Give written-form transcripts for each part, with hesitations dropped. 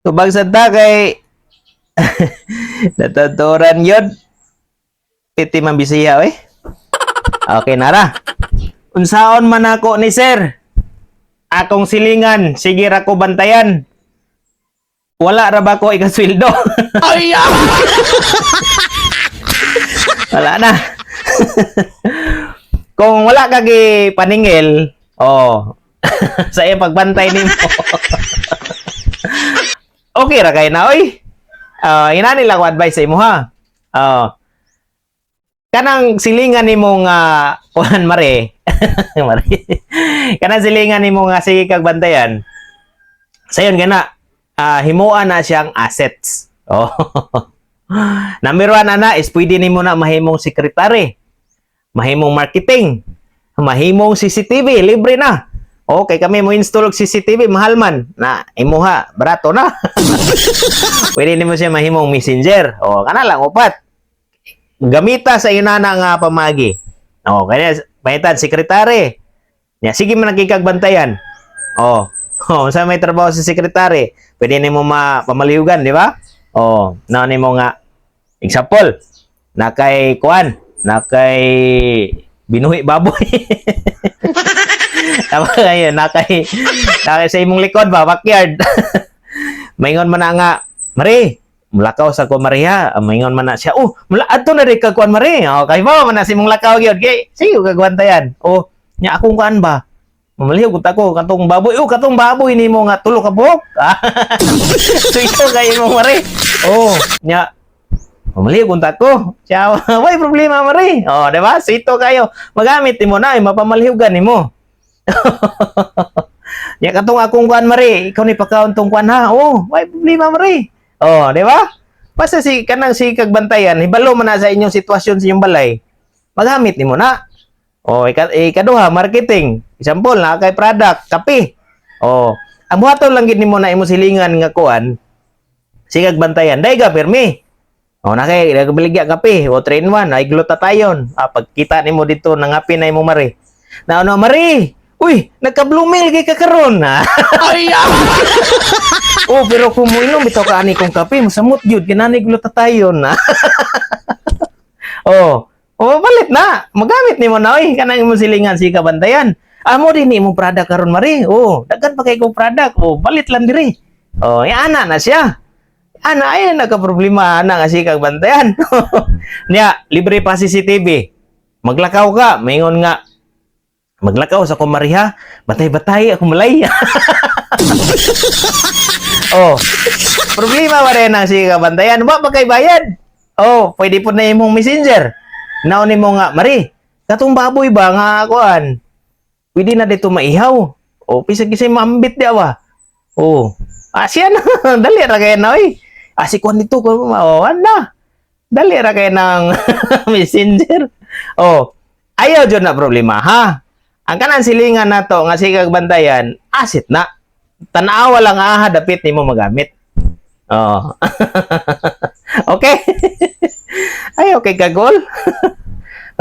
Tubag sa ta kay natuturan yun. Piti man Bisaya, eh. Okay nara. Unsaon man ako ni sir? Akong silingan, sige ra ko bantayan. Wala ra ba ko ikasweldo? Ay! Wala na. Kung wala ka gi paningil, oh, sa iyang pagbantay nimo. Okay ra kay na oy. Inani lang ko advice sa imo ha. Oh. Kanang silingan nimo nga kuan mare. Mare. Kanang silingan nimo nga sige kag bantayan. Sayon gana, himuan na siyang assets. Oh. Number one ana is pwede nimo na mahimong sekretary, mahimong marketing, mahimong CCTV, libre na. Okay, kami mo install og CCTV, mahal man. Na, imuha, barato na. Pwede nimo siya mahimong messenger. O, kana lang, upat. Gamita sa inana nga pamagi. O, kaya pahitan, sekretary. Ya, sige man nagkikagbantayan. O, oh, sa may trabaho sa sekretary, pwede nimo mapamaliugan, di ba? O, na nimo nga example, na kay kuan, na kay binuhi baboy. Tama kayo, na kay sa imong likod ba, backyard. Maingon man na nga, "Mare, mulakaw sa ko Maria." Maingon man na siya, "Oh, mula adto na rin ka kuan Mare." Oh, kay ba man na si imong lakaw gyud. Kay sige kag bantayan. Oh, nya akong kuan ba? Mamalihog ko ko katong baboy. Oh, katong baboy nimo nga tulo ka buhok. So ito kay imong Mare. Oh, nya mamalihog unta ko. Siya, way problema Mare. Oh, di ba? So ito kayo. Magamit nimo na, mapamalihugan nimo. Nya katong akong kuan Mare, ikaw ni pakaon tong kuan ha. Oh, way problema Mare. Oh, di ba? Basta si kanang si kagbantayan, hibalo man na sa inyong sitwasyon sa inyong balay. Magamit nimo na. Oh, ikaduha, marketing. Example, na kay product, kape. Oh, ang buhaton lang gid nimo na imo silingan nga kuan, sigag bantayan, dai ka pirmi. Oh, na kay nagbaligya kape, o 3 in 1, ay glutathione. Ah, pagkita nimo dito nangapi na imo mare. Na ano mare? Uy, nagka-blue mail kay ka karon ha. Ay! Oh, pero kung moinom bitaw ka ani kong kape, masamot gyud kinani glutathione na. Oh, balit na. Magamit nimo na oy kanang imong silingan si kabantayan. Amo din ni imong product karon mare. Oh, daghan pa kay kong product. Oh, balit lang diri. Oh, ana na siya. Ana ay nagka problema ana nga si kag bantayan. Nya, libre pa CCTV. Maglakaw ka, maingon nga maglakaw sa kumariha, batay-batay ako malay. Oh, problema pa rin ang sige kabantayan. Wa pa kay bayad. Oh, pwede po na imong messenger. Naon nimo nga, "Mari, katong baboy ba nga kuan? Pwede na dito maihaw. Oh, pisag kisay maambit di ba?" Oh, ah, siya na. Dali ra kay na oy. Ah, si kuan dito ko, oh, ana. Dali ra kay ng messenger. Oh, ayaw jud na problema ha. Ang kanan silingan nato nga sige bantayan, asset na. Tanawa lang aha dapit nimo magamit. Oh. Okay. Ay, okay ka goal.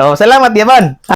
Oh, salamat yaman.